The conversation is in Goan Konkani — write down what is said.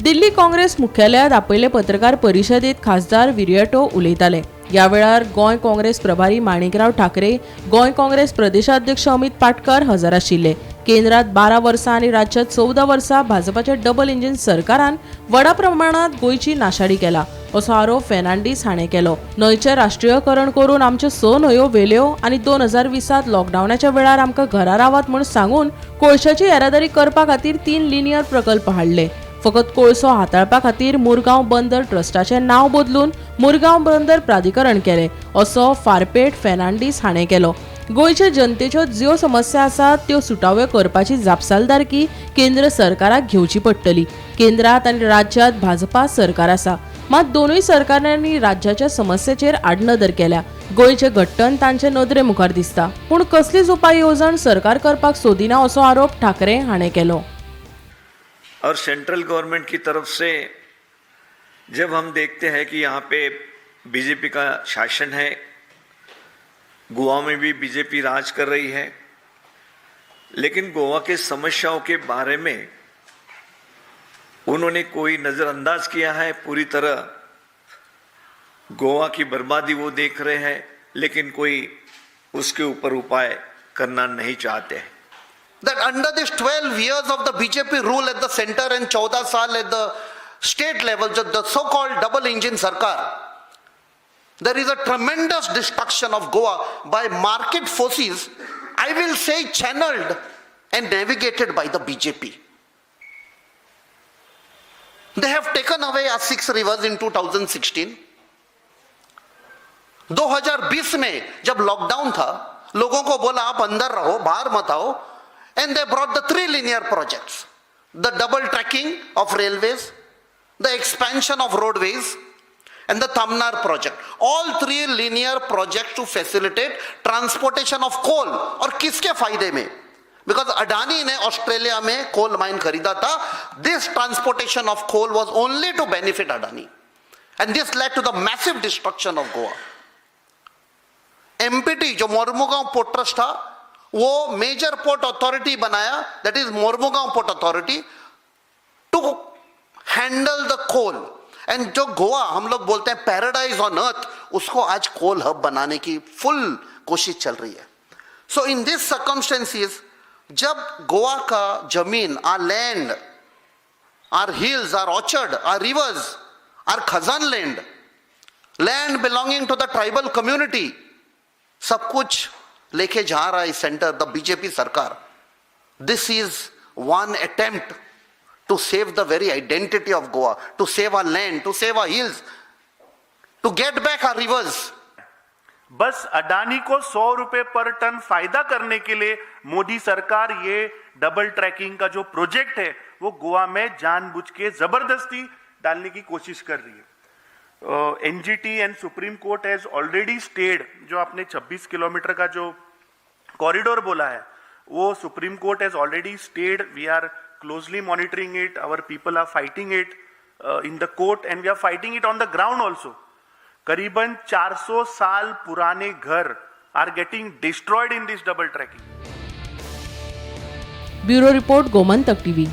दिल्ली काँग्रेस मुख्यालयात आपयले पत्रकार परिशदेत खासदार विरियाटो उलयताले. ह्या वेळार गोंय काँग्रेस प्रभारी माणिकराव ठाकरे, गोंय काँग्रेस प्रदेशाध्यक्ष अमित पाटकर हजर आशिल्ले. केंद्रात 12 वर्सां आनी राज्यात 14 वर्सां भाजपाच्या डबल इंजिन सरकारान व्हडा प्रमाणात गोंयची नाशाडी केला असो आरोप फेर्नांडीस हाणें केलो. न्हंयचें राष्ट्रीयकरण करून आमच्यो 6 न्हंयो व्हेल्यो आनी 2020 लॉकडावनाच्या वेळार आमकां घरा रावात म्हूण सांगून कोळशाची येरादारी करपा खातीर 3 लिनियर प्रकल्प हाडले. फकत कोळसो हाताळपा खातीर मुरगांव बंदर ट्रस्टाचें नांव बदलून मुरगांव बंदर प्राधिकरण केलें असो फारपेट फेर्नांडीस हाणें केलो. गोंयच्या जनतेच्यो ज्यो समस्या आसात त्यो सुटाव्यो करपाची जापसालदारकी केंद्र सरकाराक घेवची पडटली. केंद्रात आनी राज्यात भाजपा सरकार आसा, मात दोनूय सरकारांनी राज्याच्या समस्येचेर आडनदर केल्या. गोंयचें घट्टण तांचे नदरे मुखार दिसता, पूण कसलीच उपाय येवजण सरकार करपाक सोदिना असो आरोप ठाकरे हाणें केलो. और सेंट्रल गवर्नमेंट की तरफ से जब हम देखते हैं कि यहाँ पे बीजेपी का शासन है, गोवा में भी बीजेपी राज कर रही है, लेकिन गोवा के समस्याओं के बारे में उन्होंने कोई नज़रअंदाज किया है। पूरी तरह गोवा की बर्बादी वो देख रहे हैं, लेकिन कोई उसके ऊपर उपाय करना नहीं चाहते हैं। That under this 12 years of the BJP rule at the center and 14 साल at the state level, the so-called double engine sarkar, there is a tremendous destruction of Goa by market forces, I will say channeled and navigated by the BJP. They have taken away our 6 rivers in 2016. 2020 में जब लॉकडाउन था, लोगों को बोला आप अंदर रहो, बाहर मत आओ, and they brought the 3 linear projects, the double tracking of railways, the expansion of roadways and the Tamnar project. All 3 linear projects to facilitate transportation of coal. और किसके फायदे में? Because Adani ने ऑस्ट्रेलिया में कोल माइन खरीदा था. This transportation of coal was only to benefit Adani and this led to the massive destruction of Goa. MPT जो मोरमुगांव पोर्ट ट्रस्ट था, वो मेजर पोर्ट अथॉरिटी बनाया, that is Mormugao Port Authority, to handle the coal. And जो गोवा हम लोग बोलते हैं पैराडाइज ऑन अर्थ, उसको आज कोल हब बनाने की फुल कोशिश चल रही है. सो इन this circumstances, जब गोवा का जमीन, our land, our hills, our orchard, our rivers, our khazan land, land belonging to the tribal community, सब कुछ लेके जा रहा है सेंटर, the BJP सरकार, this is one attempt to save the very identity of Goa, to save our land, to save our hills, to get back our rivers. बस अडानी को 100 रुपए पर टन फायदा करने के लिए मोदी सरकार ये डबल ट्रैकिंग का जो प्रोजेक्ट है, वो गोवा में जानबूझ के जबरदस्ती डालने की कोशिश कर रही है. NGT and Supreme Court has already stayed. जो आपने 26 किलोमीटर का जो कॉरिडोर बोला है, वो Supreme Court has already stayed. We are closely monitoring it. Our people are fighting it in the court and we are fighting it on the ground also. करीबन 400 साल पुराने घर are getting destroyed in this double tracking. Bureau report, Gomantak TV.